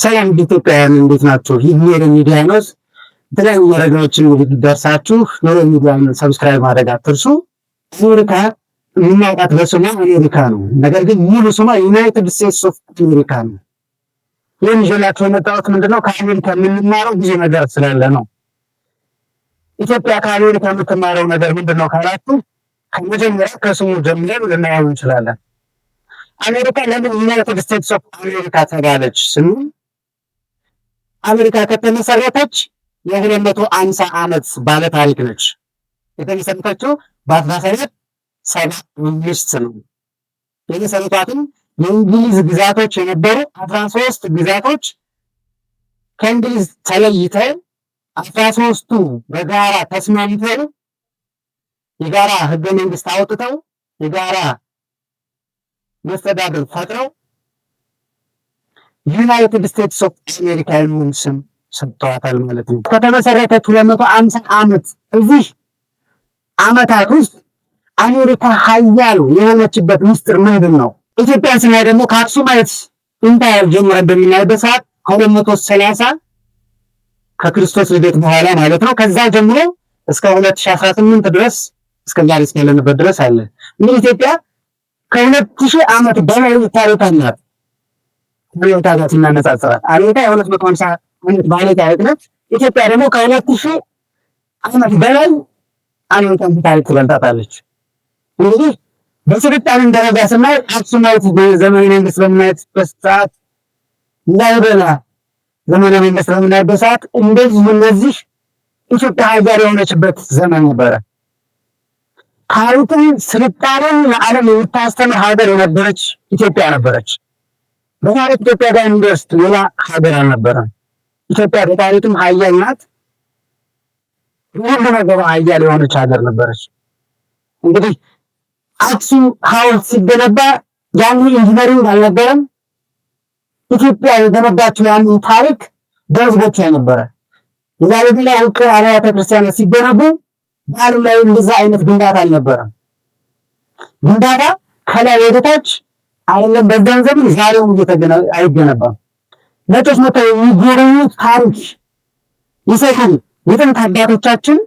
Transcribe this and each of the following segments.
ሰላም ኢትዮጵያውያን፣ እንዴት ናችሁ? ይህ ኖሮ ሚዲያ ነው። የተለያዩ መረጃዎችን እንዲደርሳችሁ ኖሮ ሚዲያን subscribe ማድረግ አትርሱ። አሜሪካ የምናውቃት በስሟ አሜሪካ ነው። ነገር ግን ሙሉ ስሟ United States of America ነው። ይህን ይዤላችሁ የመጣሁት ምንድነው፣ ከአሜሪካ የምንማረው ብዙ ነገር ስላለ ነው። ኢትዮጵያ ከአሜሪካ የምትማረው ነገር ምንድን ነው ካላችሁ፣ ከመጀመሪያ ከስሙ ጀምረን ልናየው እንችላለን። አሜሪካ ለምን United States of America ተባለች ስንል፣ አሜሪካ ከተመሰረተች የ250 ዓመት ባለ ታሪክ ነች። የተመሰረተችው በ1775 ነው። የመሰረቷትም የእንግሊዝ ግዛቶች የነበሩ 13 ግዛቶች ከእንግሊዝ ተለይተው 13ቱ በጋራ ተስማምተው የጋራ ህገ መንግስት አውጥተው የጋራ መስተዳድር ፈጥረው United States of America የሚል ስም ሰጥተዋታል ማለት ነው። ከተመሰረተች 250 ዓመት፣ እዚህ ዓመታት ውስጥ አሜሪካ ሀያል የሆነችበት ምስጢር ምንድን ነው? ኢትዮጵያን ስናይ ደግሞ ከ Aksumite Empire ጀምረን በምናይበት ሰዓት ከ230 ከክርስቶስ ልደት በኋላ ማለት ነው። ከዛ ጀምሮ እስከ 2018 ድረስ፣ እስከ ዛሬ እስካለንበት ድረስ አለ። እንግዲህ ኢትዮጵያ ከ2000 ዓመት በላይ ታሪክ አላት። ከአሜሪካ ጋር ስናነጻጽራት አሜሪካ የ250 ዓመት ባለ ታሪክ ነች። ኢትዮጵያ ደግሞ ከ2000 ዓመት በላይ አሜሪካን ታሪክ ትበልጣታለች። እንግዲህ በስልጣኔ ደረጃ ስናይ Aksumite ዘመነ መንግስት በምናይበት ሰዓት፣ ላሊበላ ዘመነ መንግስት በምናይበት ሰዓት እንደዚህ እነዚህ ኢትዮጵያ ሀገር የሆነችበት ዘመን ነበረ። ታሪክን ስልጣኔን ለዓለም የምታስተምር ሀገር የነበረች ኢትዮጵያ ነበረች። በታሪክ ኢትዮጵያ ጋር የሚደርስ ሌላ ሀገር አልነበረም። ኢትዮጵያ በታሪክም ሀያል ናት። ሁሉ ነገሯ ሀያል የሆነች ሀገር ነበረች። እንግዲህ አክሱም ሐውልት ሲገነባ ያን engineering አልነበረም። ኢትዮጵያ የገነባችው ያንን ታሪክ በህዝቦቿ ነበረ። የላሊበላ ውቅር አብያተ ክርስቲያናት ሲገነቡ በዓለም ላይ እንደዛ አይነት ግንባታ አልነበረም። ግንባታ ከላይ ወደታች አይደለም፣ በዛን ዘመን ዛሬው አይገነባም። ነጮች መጥተው የሚጎበኙት ታሪክ ይሰጡን የጥንት አባቶቻችን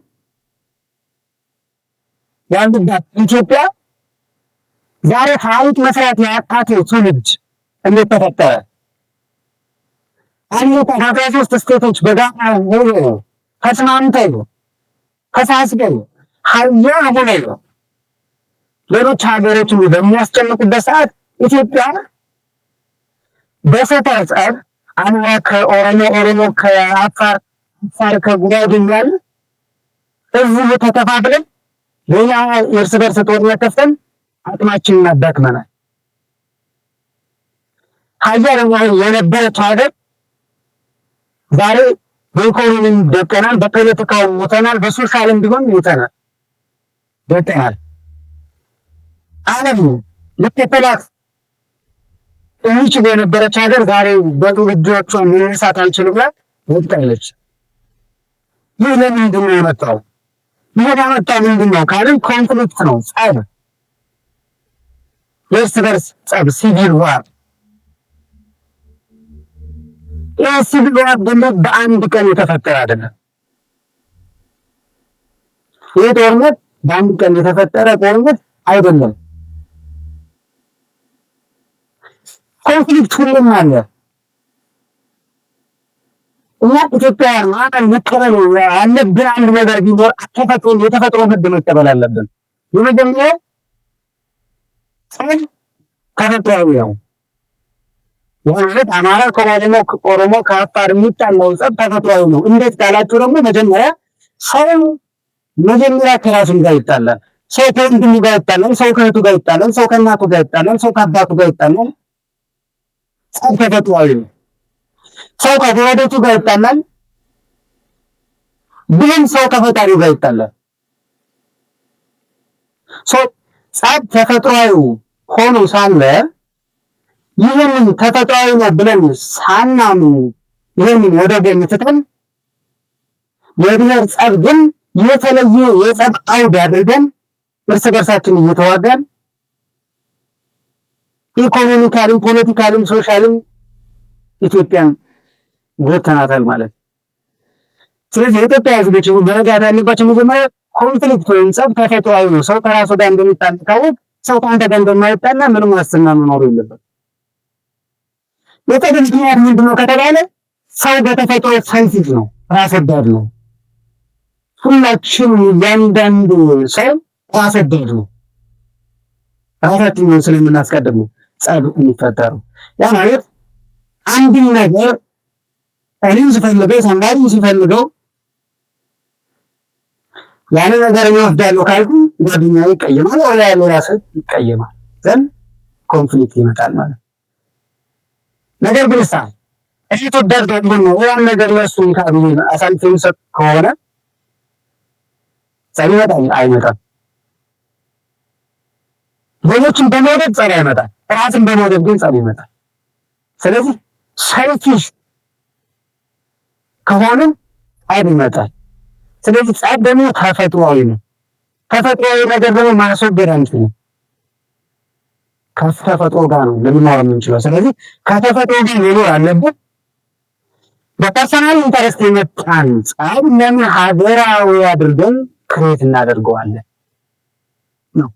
ያሉባት ኢትዮጵያ ዛሬ ታሪክ መስራት ያቃተው ትውልድ እንዴት ተፈጠረ? አሜሪካ 13 state ኦች በጋራ ሆኖ ተስማምተው ተሳስበው ሀያል ሆነው ሌሎች ሀገሮችን በሚያስጨንቁበት ሰዓት ኢትዮጵያ በሰፈር ጸብ፣ አማራ ከኦሮሞ፣ ኦሮሞ ከአፋር፣ አፋር ከጉራጌ እያልን እዚሁ ተከፋፍለን ሌላ የእርስ በርስ ጦርነት ከፍተን አቅማችንን አዳክመናል። ሀያል የነበረች ሀገር ዛሬ በኢኮኖሚም ደቀናል፣ በፖለቲካው ሞተናል፣ በ social ም ቢሆን ሞተናል፣ ደቀናል። ዓለም ልትተላት የሚችል የነበረች ሀገር ዛሬ በትውልዶቿ መነሳት አልችልም ብላ ወድቃለች። ይህ ለምንድን ነው የመጣው? ይህ ያመጣው ምንድን ነው ካልን conflict ነው፣ ጸብ፣ የእርስ በርስ ጸብ፣ civil war። ይህ civil war ደግሞ በአንድ ቀን የተፈጠረ አይደለም። ይህ ጦርነት በአንድ ቀን የተፈጠረ ጦርነት አይደለም። Conflict ሁሉም አለ። እኛ ኢትዮጵያውያን ማመን መቀበል ያለብን አንድ ነገር ቢኖር ተፈጥሮ የተፈጥሮ ሕግ መቀበል አለብን። የመጀመሪያው ጸብ ተፈጥሯዊ ነው። ማለት አማራ ከኦሮሞ፣ ኦሮሞ ከአፋር የሚጣላው ጸብ ተፈጥሯዊ ነው። እንዴት ካላችሁ ደግሞ መጀመሪያ ሰው መጀመሪያ ከራሱ ጋር ይጣላል። ሰው ከወንድሙ ጋር ይጣላል። ሰው ከእህቱ ጋር ይጣላል። ሰው ከእናቱ ጋር ይጣላል። ሰው ከአባቱ ጋር ይጣላል። ጸብ ተፈጥሯዊ ነው። ሰው ከጎረቤቱ ጋር ይጣላል። ብሎም ሰው ከፈጣሪው ጋር ይጣላል። ጸብ ተፈጥሯዊ ሆኖ ሳለ ይህንን ተፈጥሯዊ ነው ብለን ሳናምን ይህንን ወደ ጎን ትተን የብሔር ጸብ ግን የተለየ የጸብ አውድ አድርገን እርስ በርሳችን እየተዋጋን economically ም political ም social ም ኢትዮጵያን ጎድተናታል ማለት ነው። ስለዚህ የኢትዮጵያ ሕዝቦች መረዳት ያለባቸው መጀመሪያ conflict ወይም ጸብ ተፈጥሯዊ ነው። ሰው ከራሱ ጋር እንደሚጣላ ካወቅ ሰው ከአንተ ጋር እንደማይጣላ ምንም ዋስትና መኖሩ የለበትም። የጠብ ምክንያት ምንድነው ከተባለ ሰው በተፈጥሮ selfish ነው፣ ራስ ወዳድ ነው። ሁላችንም እያንዳንዱ ሰው ራስ ወዳድ ነው። ራሳችንን ስለምናስቀድም ነው ጸብ የሚፈጠረው። ያ ማለት አንድን ነገር እኔም ስፈልገው somebody ሲፈልገው ያን ነገር እኔ እወስዳለሁ ካልኩ ጓደኛ ይቀየማል፣ ወላ ያለው ራስ ይቀየማል። Then conflict ይመጣል ማለት ነው። ነገር ግን ሳ እሺ ተወዳጅ ደግሞ ያን ነገር ለሱ ካሉ አሳልፎ የሚሰጥ ከሆነ ጸብ ይመጣል አይመጣም? ሌሎችን በመውደድ ጸብ አይመጣም። ራስን በመውደድ ግን ጸብ ይመጣል። ስለዚህ selfish ከሆንም ጸብ ይመጣል። ስለዚህ ጸብ ደግሞ ተፈጥሯዊ ነው። ተፈጥሯዊ ነገር ደግሞ ማስወገድ አንችልም። ከተፈጥሮ ጋር ነው ልንኖር የምንችለው። ስለዚህ ከተፈጥሮ ጋር መኖር አለብን። በ personal interest የመጣን ጸብ ለምን ሀገራዊ አድርገን create እናደርገዋለን ነው።